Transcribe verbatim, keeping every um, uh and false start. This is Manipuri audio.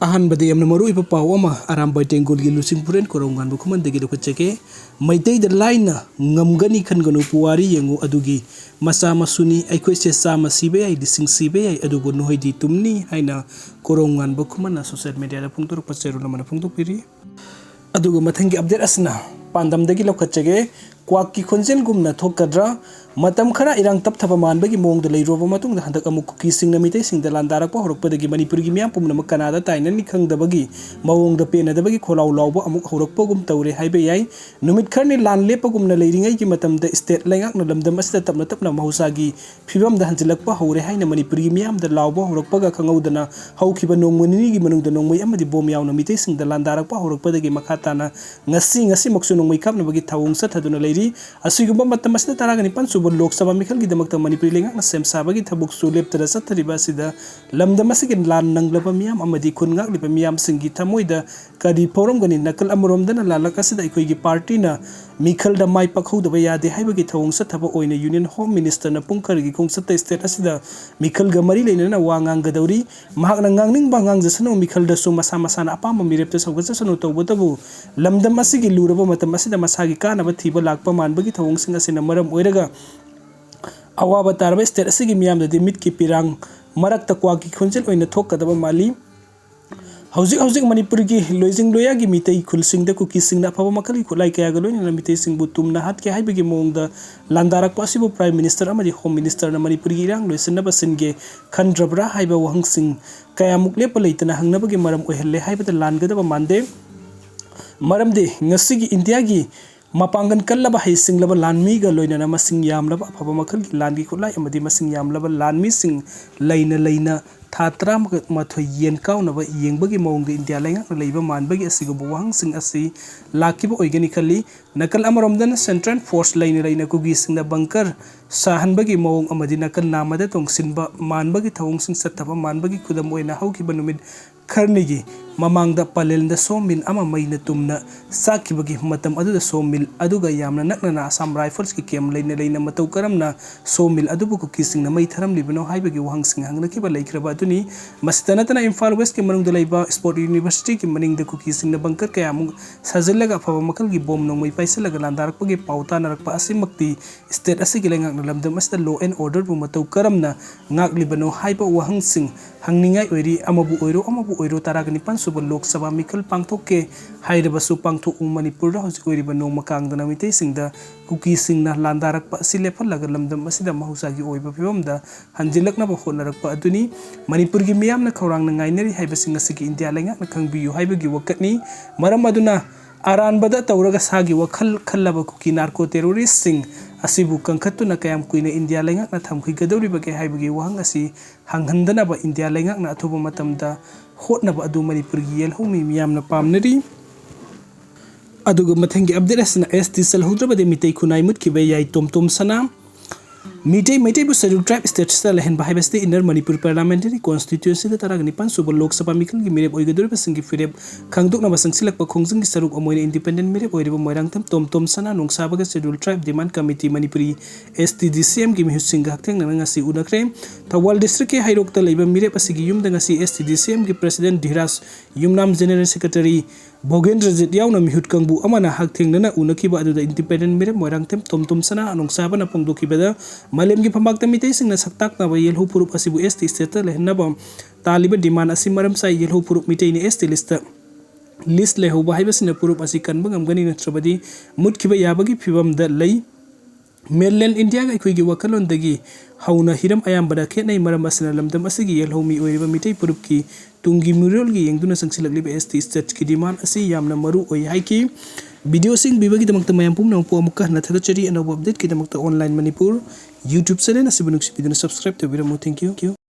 ꯑꯍꯥꯟꯕꯗ ꯌꯥꯝꯅ ꯃꯔꯨꯑꯣꯏꯕ ꯄꯥꯎ ꯑꯃ ꯑꯔꯥꯝꯕꯥꯏ ꯇꯦꯡꯒꯣꯜꯒꯤ ꯂꯨꯆꯤꯡꯄꯨꯔꯦꯟ ꯀꯣꯔꯧꯉꯥꯟꯕ ꯈꯨꯃꯟꯗꯒꯤ ꯂꯧꯈꯠꯆꯒꯦ꯫ ꯃꯩꯇꯩꯗ ꯂꯥꯏꯅ ꯉꯝꯒꯅꯤ ꯈꯟꯒꯅꯨ, ꯄꯨꯋꯥꯔꯤ ꯌꯦꯡꯉꯨ, ꯑꯗꯨꯒꯤ ꯃꯆꯥ ꯃꯁꯨꯅꯤ꯫ ꯑꯩꯈꯣꯏꯁꯦ ꯆꯥꯝꯃ ꯁꯤꯕ ꯌꯥꯏ, ꯂꯤꯁꯤꯡ ꯁꯤꯕ ꯌꯥꯏ, ꯑꯗꯨꯕꯨ ꯅꯈꯣꯏꯗꯤ ꯇꯨꯝꯅꯤ ꯍꯥꯏꯅ ꯀꯣꯔꯧꯉꯥꯟꯕ ꯈꯨꯃꯟꯅ social mediaꯗ ꯐꯣꯡꯗꯣꯔꯛꯄ ꯆꯦꯔꯣꯜ ꯑꯃꯅ ꯐꯣꯡꯗꯣꯛꯄꯤꯔꯤ꯫ ꯑꯗꯨꯒ ꯃꯊꯪꯒꯤ update ꯑꯁꯤꯅ ꯄꯥꯟꯗꯝꯗꯒꯤ ꯂꯧꯈꯠꯆꯒꯦ꯫ ꯀ꯭ꯋꯥꯛꯀꯤ ꯈꯣꯟꯖꯦꯜꯒꯨꯝꯅ ꯊꯣꯛꯀꯗ꯭ꯔꯥ? ꯃꯇꯝ ꯈꯔ ꯏꯔꯥꯡ ꯇꯞꯊꯕ ꯃꯥꯟꯕꯒꯤ ꯃꯑꯣꯡꯗ ꯂꯩꯔꯨꯔꯕ ꯃꯇꯨꯡꯗ, ꯍꯟꯗꯛ ꯑꯃꯨꯛ ꯀꯨꯀꯤꯁꯤꯡꯅ ꯃꯤꯇꯩꯁꯤꯡꯗ ꯂꯥꯟꯗꯥꯔꯛꯄ ꯍꯧꯔꯛꯄꯗꯒꯤ ꯃꯅꯤꯄꯨꯔꯒꯤ ꯃꯤꯌꯥꯝ ꯄꯨꯝꯅꯃꯛ ꯀꯅꯥꯗ ꯇꯥꯏꯅꯅꯤ ꯈꯪꯗꯕꯒꯤ ꯃꯑꯣꯡꯗ ꯄꯦꯟꯅꯗꯕꯒꯤ ꯈꯣꯜꯂꯥꯎ ꯂꯥꯎꯕ ꯑꯃꯨꯛ ꯍꯧꯔꯛꯄꯒꯨꯝ ꯇꯧꯔꯦ ꯍꯥꯏꯕ ꯌꯥꯏ꯫ ꯅꯨꯃꯤꯠ ꯈꯔꯅꯤ ꯂꯥꯟ ꯂꯦꯞꯄꯒꯨꯝꯅ ꯂꯩꯔꯤꯉꯩꯒꯤ ꯃꯇꯝꯗ state ꯂꯩꯉꯥꯛꯅ ꯂꯝꯗꯝ ꯑꯁꯤꯗ ꯇꯞꯅ ꯇꯞꯅ ꯃꯍꯧꯁꯥꯒꯤ ꯐꯤꯕꯝꯗ ꯍꯟꯖꯤꯜꯂꯛꯄ ꯍꯧꯔꯦ ꯍꯥꯏꯅ ꯃꯅꯤꯄꯨꯔꯒꯤ ꯃꯤꯌꯥꯝꯗ ꯂꯥꯎꯕ ꯍꯧꯔꯛꯄꯒ ꯈꯪꯍꯧꯗꯅ, ꯍꯧꯈꯤꯕ ꯅꯣꯡꯃ ꯅꯤꯅꯤꯒꯤ ꯃꯅꯨꯡꯗ ꯅꯣꯡꯃꯩ ꯑꯃꯗꯤ ꯕꯣꯝ ꯌꯥꯎꯅ ꯃꯤꯇꯩꯁꯤꯡꯗ ꯂꯥꯟꯗꯥꯔꯛꯄ ꯍꯧꯔꯛꯄꯗꯒꯤ ꯃꯈꯥ ꯇꯥꯅ ꯉꯁꯤ, ꯉꯁꯤꯃꯛꯁꯨ ꯅꯣꯡꯃꯩ ꯀꯥꯞꯅꯕꯒꯤ ꯊꯧꯑꯣꯡ ꯆꯠꯊꯗꯨꯅ ꯂꯩꯔꯤ꯫ ꯑꯁꯤꯒꯨꯝꯕ ꯃꯇꯝ ꯑꯁꯤꯗ ꯇꯔꯥꯒ ꯅꯤꯄꯥꯟ ꯁꯨꯕ ꯂꯣꯛ ꯁꯚꯥ ꯃꯤꯈꯜꯒꯤꯗꯃꯛꯇ ꯃꯅꯤꯄꯨꯔꯤ ꯂꯩꯉꯥꯛꯅ ꯁꯦꯝ ꯁꯥꯕꯒꯤ ꯊꯕꯛꯁꯨ ꯂꯦꯞꯇꯅ ꯆꯠꯊꯔꯤꯕ ꯑꯁꯤꯗ, ꯂꯝꯗꯝ ꯑꯁꯤꯒꯤ ꯂꯥꯟ ꯅꯪꯂꯕ ꯃꯤꯌꯥꯝ ꯑꯃꯗꯤ ꯈꯨꯟ ꯉꯥꯛꯂꯤꯕ ꯃꯤꯌꯥꯝꯁꯤꯡꯒꯤ ꯊꯃꯣꯏꯗ ꯀꯔꯤ ꯐꯥꯎꯔꯝꯒꯅꯤ? ꯅꯥꯀꯜ ꯑꯃꯔꯣꯝꯗꯅ ꯂꯥꯜꯂꯛ ꯑꯁꯤꯗ ꯑꯩꯈꯣꯏꯒꯤ partyꯅ ꯃꯤꯈꯜꯗ ꯃꯥꯏ ꯄꯥꯛꯍꯧꯗꯕ ꯌꯥꯗꯦ ꯍꯥꯏꯕꯒꯤ ꯊꯧꯑꯣꯡ ꯆꯠꯊꯕ ꯑꯣꯏꯅ Union Home Ministerꯅ ꯄꯨꯡ ꯈꯔꯒꯤ ꯈꯣꯡꯆꯠꯇ state ꯑꯁꯤꯗ ꯃꯤꯈꯜꯒ ꯃꯔꯤ ꯂꯩꯅꯅ ꯋꯥ ꯉꯥꯡꯒꯗꯧꯔꯤ꯫ ꯃꯍꯥꯛꯅ ꯉꯥꯡꯅꯤꯡꯕ ꯉꯥꯡꯖꯁꯅꯨ, ꯃꯤꯈꯜꯗꯁꯨ ꯃꯁꯥ ꯃꯁꯥꯅ ꯑꯄꯥꯝꯕ ꯃꯤꯔꯦꯞꯇ ꯁꯧꯒꯠꯆꯁꯅꯨ, ꯇꯧꯕꯇꯕꯨ ꯂꯝꯗꯝ ꯑꯁꯤꯒꯤ ꯂꯨꯔꯕ ꯃꯇꯝ ꯑꯁꯤꯗ ꯃꯁꯥꯒꯤ ꯀꯥꯟꯅꯕ ꯊꯤꯕ ꯂꯥꯛꯄ ꯃꯥꯟꯕꯒꯤ ꯊꯧꯑꯣꯡꯁꯤꯡ ꯑꯁꯤꯅ ꯃꯔꯝ ꯑꯣꯏꯔꯒ ꯑꯋꯥꯕ ꯇꯥꯔꯕ state ꯑꯁꯤꯒꯤ ꯃꯤꯌꯥꯝꯗꯗꯤ ꯃꯤꯠꯀꯤ ꯄꯤꯔꯥꯡ ꯃꯔꯛꯇ ꯀ꯭ꯋꯥꯛꯀꯤ ꯈꯣꯟꯖꯦꯜ ꯑꯣꯏꯅ ꯊꯣꯛꯀꯗꯕ ꯃꯥꯜꯂꯤ꯫ ꯍꯧꯖꯤꯛ ꯍꯧꯖꯤꯛ ꯃꯅꯤꯄꯨꯔꯒꯤ ꯂꯣꯏꯖꯤꯡ ꯂꯣꯌꯥꯒꯤ ꯃꯤꯇꯩ ꯈꯨꯜꯁꯤꯡꯗ ꯀꯨꯀꯤꯁꯤꯡꯅ ꯑꯐꯕ ꯃꯈꯜꯒꯤ ꯈꯨꯠꯂꯥꯏ ꯀꯌꯥꯒ ꯂꯣꯏꯅꯅ ꯃꯤꯇꯩꯁꯤꯡꯕꯨ ꯇꯨꯝꯅ ꯍꯥꯠꯀꯦ ꯍꯥꯏꯕꯒꯤ ꯃꯑꯣꯡꯗ ꯂꯥꯟꯗꯥꯔꯛꯄ ꯑꯁꯤꯕꯨ Prime Minister ꯑꯃꯗꯤ Home Ministerꯅ ꯃꯅꯤꯄꯨꯔꯒꯤ ꯏꯔꯥꯡ ꯂꯣꯏꯁꯤꯟꯅꯕ ꯁꯤꯟꯒꯦ ꯈꯟꯗ꯭ꯔꯕ꯭ꯔꯥ ꯍꯥꯏꯕ ꯋꯥꯍꯪꯁꯤꯡ ꯀꯌꯥꯃꯨꯛ ꯂꯦꯞꯄ ꯂꯩꯇꯅ ꯍꯪꯅꯕꯒꯤ ꯃꯔꯝ ꯑꯣꯏꯍꯜꯂꯦ ꯍꯥꯏꯕꯗ ꯂꯥꯟꯒꯗꯕ ꯃꯥꯟꯗꯦ꯫ ꯃꯔꯝꯗꯤ ꯉꯁꯤꯒꯤ ꯏꯟꯗꯤꯌꯥꯒꯤ ꯃꯄꯥꯡꯒꯜ ꯀꯜꯂꯕ, ꯍꯩꯁꯤꯡꯂꯕ ꯂꯥꯟꯃꯤꯒ ꯂꯣꯏꯅꯅ ꯃꯁꯤꯡ ꯌꯥꯝꯂꯕ ꯑꯐꯕ ꯃꯈꯜꯒꯤ ꯂꯥꯟꯒꯤ ꯈꯨꯠꯂꯥꯏ ꯑꯃꯗꯤ ꯃꯁꯤꯡ ꯌꯥꯝꯂꯕ ꯂꯥꯟꯃꯤꯁꯤꯡ ꯂꯩꯅ ꯂꯩꯅ ꯊꯥ ꯇꯔꯥꯃꯥꯊꯣꯏ ꯌꯦꯟ ꯀꯥꯎꯅꯕ ꯌꯦꯡꯕꯒꯤ ꯃꯑꯣꯡꯗ ꯏꯟꯗꯤꯌꯥ ꯂꯩꯉꯥꯛꯅ ꯂꯩꯕ ꯃꯥꯟꯕꯒꯤ ꯑꯁꯤꯒꯨꯝꯕ ꯋꯥꯍꯪꯁꯤꯡ ꯑꯁꯤ ꯂꯥꯛꯈꯤꯕ ꯑꯣꯏꯒꯅꯤ ꯈꯜꯂꯤ꯫ ꯅꯥꯀꯜ ꯑꯃꯔꯣꯝꯗꯅ Central Force ꯂꯩꯅ ꯂꯩꯅ ꯀꯨꯀꯤꯁꯤꯡꯅ bunker ꯁꯥꯍꯟꯕꯒꯤ ꯃꯑꯣꯡ ꯑꯃꯗꯤ ꯅꯥꯀꯜ ꯅꯥꯝꯃꯗ ꯇꯣꯡꯁꯤꯟꯕ ꯃꯥꯟꯕꯒꯤ ꯊꯧꯑꯣꯡꯁꯤꯡ ꯆꯠꯊꯕ ꯃꯥꯟꯕꯒꯤ ꯈꯨꯗꯝ ꯑꯣꯏꯅ ꯍꯧꯈꯤꯕ ꯅꯨꯃꯤꯠ ꯈꯔꯅꯤꯒꯤ ꯃꯃꯥꯡꯗ ꯄꯂꯦꯜꯗ ꯁꯣ ꯃꯤꯜ ꯑꯃ ꯃꯩꯅ ꯇꯨꯝꯅ ꯆꯥꯛꯈꯤꯕꯒꯤ ꯃꯇꯝ ꯑꯗꯨꯗ ꯁꯣ ꯃꯤꯜ ꯑꯗꯨꯒ ꯌꯥꯝꯅ ꯅꯛꯅꯅ ꯑꯁꯥꯝ ꯔꯥꯏꯐꯜꯁꯀꯤ ꯀꯦꯝ ꯂꯩꯅ ꯂꯩꯅ ꯃꯇꯧ ꯀꯔꯝꯅ ꯁꯣ ꯃꯤꯜ ꯑꯗꯨꯕꯨ ꯀꯨꯀꯤꯁꯤꯡꯅ ꯃꯩ ꯊꯥꯔꯝꯂꯤꯕꯅꯣ ꯍꯥꯏꯕꯒꯤ ꯋꯥꯍꯪꯁꯤꯡ ꯍꯪꯅꯈꯤꯕ ꯂꯩꯈ꯭ꯔꯕ ꯑꯗꯨꯅꯤ꯫ ꯃꯁꯤꯇ ꯅꯠꯇꯅ ꯏꯝꯐꯥꯜ ꯋꯦꯁꯀꯤ ꯃꯅꯨꯡꯗ ꯂꯩꯕ ꯁ꯭ꯄꯣꯔꯠ ꯌꯨꯅꯤꯚꯔꯁꯤꯇꯤꯒꯤ ꯃꯅꯤꯡꯗ ꯀꯨꯀꯤꯁꯤꯡꯅ ꯕꯪꯀꯔ ꯀꯌꯥꯃꯨꯛ ꯁꯥꯖꯤꯜꯂꯒ ꯑꯐꯕ ꯃꯈꯜꯒꯤ ꯕꯣꯝ ꯅꯣꯡꯃꯩ ꯄꯥꯏꯁꯤꯜꯂꯒ ꯂꯥꯟꯗꯥꯔꯛꯄꯒꯤ ꯄꯥꯎ ꯇꯥꯅꯔꯛꯄ ꯑꯁꯤꯃꯛꯇꯤ ꯁ꯭ꯇꯦꯠ ꯑꯁꯤꯒꯤ ꯂꯩꯉꯥꯛꯅ ꯂꯝꯗꯝ ꯑꯁꯤꯗ law and orderꯕꯨ ꯃꯇꯧ ꯀꯔꯝꯅ ꯉꯥꯛꯂꯤꯕꯅꯣ ꯍꯥꯏꯕ ꯋꯥꯍꯪꯁꯤꯡ ꯍꯪꯅꯤꯡꯉꯥꯏ ꯑꯣꯏꯔꯤ꯫ ꯑꯃꯕꯨ ꯑꯣꯏꯔꯣ, ꯑꯃꯕꯨ ꯑꯣꯏꯔꯣ, ꯇꯔꯥꯒ ꯅꯤꯄꯥꯟ ꯁꯨꯕ ꯂꯣꯛ ꯁꯚꯥ ꯃꯤꯈꯜ ꯄꯥꯡꯊꯣꯛꯀꯦ ꯍꯥꯏꯔꯕꯁꯨ ꯄꯥꯡꯊꯣꯛꯎ꯫ ꯃꯅꯤꯄꯨꯔꯗ ꯍꯧꯖꯤꯛ ꯑꯣꯏꯔꯤꯕ ꯅꯣꯡꯃ ꯀꯥꯡꯗꯅ ꯃꯤꯇꯩꯁꯤꯡꯗ ꯀꯨꯀꯤꯁꯤꯡꯅ ꯂꯥꯟꯗꯥꯔꯛꯄ ꯑꯁꯤ ꯂꯦꯞꯍꯜꯂꯒ ꯂꯝꯗꯝ ꯑꯁꯤꯗ ꯃꯍꯧꯁꯥꯒꯤ ꯑꯣꯏꯕ ꯐꯤꯕꯝꯗ ꯍꯟꯖꯤꯜꯂꯛꯅꯕ ꯍꯣꯠꯅꯔꯛꯄ ꯑꯗꯨꯅꯤ꯫ ꯃꯅꯤꯄꯨꯔꯒꯤ ꯃꯤꯌꯥꯝꯅ ꯈꯧꯔꯥꯡꯅ ꯉꯥꯏꯅꯔꯤ ꯍꯥꯏꯕꯁꯤ ꯉꯁꯤꯒꯤ ꯏꯟꯗꯤꯌꯥ ꯂꯩꯉꯥꯛꯅ ꯈꯪꯕꯤꯌꯨ ꯍꯥꯏꯕꯒꯤ ꯋꯥꯀꯠꯅꯤ꯫ ꯃꯔꯝ ꯑꯗꯨꯅ ꯑꯔꯥꯟꯕꯗ ꯇꯧꯔꯒ ꯁꯥꯒꯤ ꯋꯥꯈꯜ ꯈꯜꯂꯕ ꯀꯨꯀꯤ ꯅꯥꯔꯀꯣ ꯇꯦꯔꯣꯔꯤꯁꯁꯤꯡ ꯑꯁꯤꯕꯨ ꯀꯟꯈꯠꯇꯨꯅ ꯀꯌꯥꯝ ꯀꯨꯏꯅ ꯏꯟꯗꯤꯌꯥ ꯂꯩꯉꯥꯛꯅ ꯊꯝꯈꯤꯒꯗꯧꯔꯤꯕꯒꯦ ꯍꯥꯏꯕꯒꯤ ꯋꯥꯍꯪ ꯑꯁꯤ ꯍꯪꯍꯟꯗꯅꯕ ꯏꯟꯗꯤꯌꯥ ꯂꯩꯉꯥꯛꯅ ꯑꯊꯨꯕ ꯃꯇꯝꯗ ꯍꯣꯠꯅꯕ ꯑꯗꯨ ꯃꯅꯤꯄꯨꯔꯒꯤ ꯌꯦꯜꯍꯧꯃꯤ ꯃꯤꯌꯥꯝꯅ ꯄꯥꯝꯅꯔꯤ꯫ ꯑꯗꯨꯒ ꯃꯊꯪꯒꯤ ꯑꯞꯗꯦꯠ ꯑꯁꯤꯅ ꯑꯦꯁ ꯇꯤ ꯆꯜꯍꯧꯗ꯭ꯔꯕꯗꯤ ꯃꯤꯇꯩ ꯈꯨꯟꯅꯥꯏ ꯃꯨꯠꯈꯤꯕ ꯌꯥꯏ, ꯇꯣꯝ ꯇꯣꯝ ꯁꯅꯥ꯫ ꯃꯤꯇꯩ ꯃꯩꯇꯩꯕꯨ ꯁꯦꯗ꯭ꯌꯨꯜ ꯇ꯭ꯔꯥꯏꯕ ꯁ꯭ꯇꯦꯇꯁꯇ ꯂꯩꯍꯟꯕ ꯍꯥꯏꯕꯁꯤꯗꯤ ꯏꯟꯅꯔ ꯃꯅꯤꯄꯨꯔ ꯄꯥꯔꯂꯥꯃꯦꯟꯇꯔꯤ ꯀꯣꯟꯁꯇꯤꯇ꯭ꯌꯨꯑꯦꯟꯁꯤꯗ ꯇꯔꯥꯒ ꯅꯤꯄꯥꯟ ꯁꯨꯕ ꯂꯣꯛ ꯁꯚꯥ ꯃꯤꯈꯜꯒꯤ ꯃꯤꯔꯦꯞ ꯑꯣꯏꯒꯗꯧꯔꯤꯕꯁꯤꯡꯒꯤ ꯐꯤꯔꯦꯞ ꯈꯪꯗꯣꯛꯅꯕ ꯆꯪꯁꯤꯜꯂꯛꯄ ꯈꯣꯡꯖꯪꯒꯤ ꯁꯔꯨꯛ ꯑꯃ ꯑꯣꯏꯅ ꯏꯟꯗꯤꯄꯦꯟꯗꯦꯟ ꯃꯤꯔꯦꯞ ꯑꯣꯏꯔꯤꯕ ꯃꯣꯏꯔꯥꯡꯊꯦꯝ ꯇꯣꯝ ꯇꯣꯝ ꯁꯅꯥ ꯅꯣꯡꯁꯥꯕꯒ ꯁꯦꯗ꯭ꯌꯨꯜ ꯇ꯭ꯔꯥꯏꯕ ꯗꯤꯃꯥꯟ ꯀꯃꯤꯇꯤ ꯃꯅꯤꯄꯨꯔꯤ, ꯑꯦꯁ ꯇꯤ ꯗꯤ ꯁꯤ ꯑꯦꯝꯒꯤ ꯃꯤꯍꯨꯠꯁꯤꯡꯒ ꯍꯛꯊꯦꯡꯅꯅ ꯉꯁꯤ ꯎꯅꯈ꯭ꯔꯦ꯫ ꯊꯧꯕꯥꯜ ꯗꯤꯁꯇ꯭ꯔꯤꯛꯀꯤ ꯍꯩꯔꯣꯛꯇ ꯂꯩꯕ ꯃꯤꯔꯦꯞ ꯑꯁꯤꯒꯤ ꯌꯨꯝꯗ ꯉꯁꯤ ꯑꯦꯁ ꯇꯤ ꯗꯤ ꯁꯤ ꯑꯦꯝꯒꯤ ꯄ꯭ꯔꯁꯤꯗꯦꯟ ꯙꯤꯔꯥꯖ ꯌꯨꯝꯅꯥꯝ, ꯖꯦꯅꯦꯔꯦꯜ ꯁꯦꯀ꯭ꯔꯦꯇꯔꯤ ꯚꯣꯒꯦꯟꯗ꯭ꯔꯖꯤꯠ ꯌꯥꯎꯅ ꯃꯤꯍꯨꯠ ꯀꯥꯡꯕꯨ ꯑꯃꯅ ꯍꯛꯊꯦꯡꯅꯅ ꯎꯅꯈꯤꯕ ꯑꯗꯨꯗ ꯏꯟꯗꯤꯄꯦꯟꯗꯦꯟ ꯃꯤꯔꯦꯞ ꯃꯣꯏꯔꯥꯡꯊꯦꯝ ꯇꯣꯝ ꯇꯣꯝ ꯁꯅꯥ ꯅꯣꯡꯁꯥꯕꯅ ꯐꯣꯡꯗꯣꯛꯈꯤꯕꯗ ꯃꯥꯂꯦꯝꯒꯤ ꯐꯝꯄꯥꯛꯇ ꯃꯤꯇꯩꯁꯤꯡꯅ ꯁꯛꯇꯥꯛꯅꯕ ꯌꯦꯜꯍꯧ ꯐꯨꯔꯨꯞ ꯑꯁꯤꯕꯨ ꯑꯦꯁ ꯇꯤ ꯁ꯭ꯇꯦꯇꯁꯇ ꯂꯩꯍꯟꯅꯕ ꯇꯥꯜꯂꯤꯕ ꯗꯤꯃꯥꯟ ꯑꯁꯤ ꯃꯔꯝ ꯆꯥꯏ꯫ ꯌꯦꯜꯍꯧ ꯐꯨꯔꯨꯞ ꯃꯤꯇꯩꯅ ꯑꯦꯁ ꯇꯤ ꯂꯤꯁꯇ, ꯂꯤꯁ ꯂꯩꯍꯧꯕ ꯍꯥꯏꯕꯁꯤꯅ ꯐꯨꯔꯨꯞ ꯑꯁꯤ ꯀꯟꯕ ꯉꯝꯒꯅꯤ, ꯅꯠꯇ꯭ꯔꯕꯗꯤ ꯃꯨꯠꯈꯤꯕ ꯌꯥꯕꯒꯤ ꯐꯤꯕꯝꯗ ꯂꯩ꯫ ꯃꯦꯟꯂꯦꯟ ꯏꯟꯗꯤꯌꯥꯒ ꯑꯩꯈꯣꯏꯒꯤ ꯋꯥꯈꯜꯂꯣꯟꯗꯒꯤ ꯍꯧꯅ ꯍꯤꯔꯝ ꯑꯌꯥꯝꯕꯗ ꯈꯦꯠꯅꯩ꯫ ꯃꯔꯝ ꯑꯁꯤꯅ ꯂꯝꯗꯝ ꯑꯁꯤꯒꯤ ꯌꯦꯜꯍꯧꯃꯤ ꯑꯣꯏꯔꯤꯕ ꯃꯤꯇꯩ ꯐꯨꯔꯨꯞꯀꯤ ꯇꯨꯡꯒꯤ ꯃꯤꯔꯣꯜꯒꯤ ꯌꯦꯡꯗꯨꯅ ꯆꯪꯁꯤꯜꯂꯛꯂꯤꯕ ꯑꯦꯁ ꯇꯤ ꯁ꯭ꯇꯦꯇꯁꯀꯤ ꯗꯤꯃꯥꯟ ꯑꯁꯤ ꯌꯥꯝꯅ ꯃꯔꯨ ꯑꯣꯏ ꯍꯥꯏꯈꯤ꯫ ꯚꯤꯗꯤꯑꯣꯁꯤꯡ ꯄꯤꯕꯒꯤꯗꯃꯛꯇ ꯃꯌꯥꯝ ꯄꯨꯝꯅꯃꯛꯄꯨ ꯑꯃꯨꯛꯀ ꯍꯟꯅ ꯊꯥꯒꯠꯆꯔꯤ꯫ ꯑꯅꯧꯕ ꯑꯞꯗꯦꯠꯀꯤꯗꯃꯛꯇ ꯑꯣꯟꯂꯥꯏꯟ ꯃꯅꯤꯄꯨꯔ YouTube ꯆꯦꯅꯦꯜ ꯑꯁꯤꯕꯨ ꯅꯨꯡꯁꯤꯕꯤꯗꯨꯅ ꯁꯕꯁꯀ꯭ꯔꯥꯏꯕ ꯇꯧꯕꯤꯔꯝꯃꯨ꯫ Thank you꯫